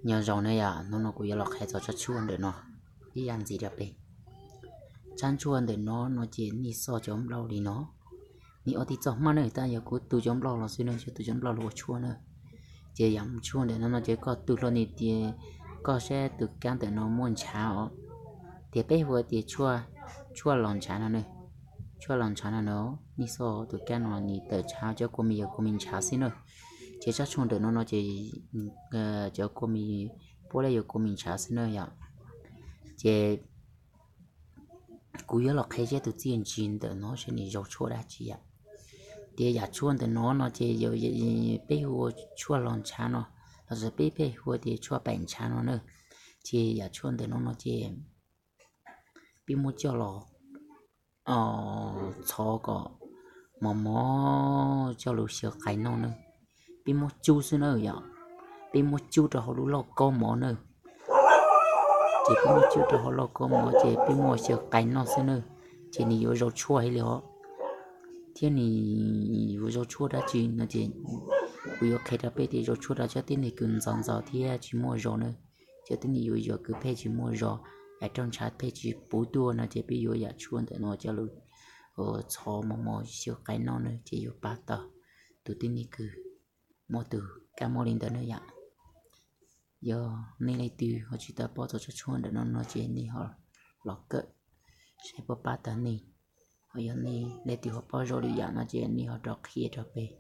Nyob zoo na yom, hnub no kuv yuav los qhia txog tsab tshuaj ntawm no ib yam ntxiv rau peb. Tsab tshuaj ntawm no no ces nej xoj cov nplooj li no, nej ua tib txoj hmab na, tab yog kuv tu cov nplooj los xwb na, yog tu cov nplooj los ua tshuaj na. Ces yam tshuaj ntawm no no ces koj tu hlo ni tias koj saib tus kab ntawm no muaj ntshav os, tias peb hu tias tshuaj los ntshav no na, tshuaj los ntshav no na, nej xoj tus kab no nws tawm ntshav, cov kua mis yog kua mis ntshav xwb na. Ces tsab tshuaj ntawm no no ces cov kua mis puab lej yog kua mis ntshav xwb na yom. Ces kuv yuav los qhia zaj tus txiaj ntsig ntawm no seb nws zoo tshuaj dab tsi yom. Tias yam tshuaj ntawm no no ces peb hu ua tshuaj los ntshav no, los sis peb pheej hu tias tshuaj paim ntshav no na. Ces yam tshuaj ntawm no no ces peb muab coj los txhov kom mos mos coj los xyaw qais noj na. Peb muab cub xwb na yom, peb muab cub rau hauv lub lauj kaub mov na. Ces peb muab cub rau hauv lauj kaub mov ces peb muab xyaw qais noj xwb na, ces nws yuav zoo tshuaj heev li os. Thiab nws yuav zoo tshuaj dab tsi no ces kuv yuav qhia rau peb tias zoo tshuaj rau cov tib neeg kws ntxov ntxov thiab tsis muaj zos na. Cov tib neeg yuav yuav kws pheej tsis muaj zos, es roj ntshav pheej tsis puv tuaj no ces peb yuav yam tshuaj ntawm no coj los txhov mos mos xyaw qais noj na ces yuav pab tau tus tib neeg kws muaj tus kab mob li ntawd na yom. Yog nej leej twg ho tsis tau paub txog tsab tshuaj ntawm no no ces nej ho los kawm saib puas pab tau nej. Ho yog nej leej twg ho paub zoo li yam no ces nej ho rov qhia rau peb.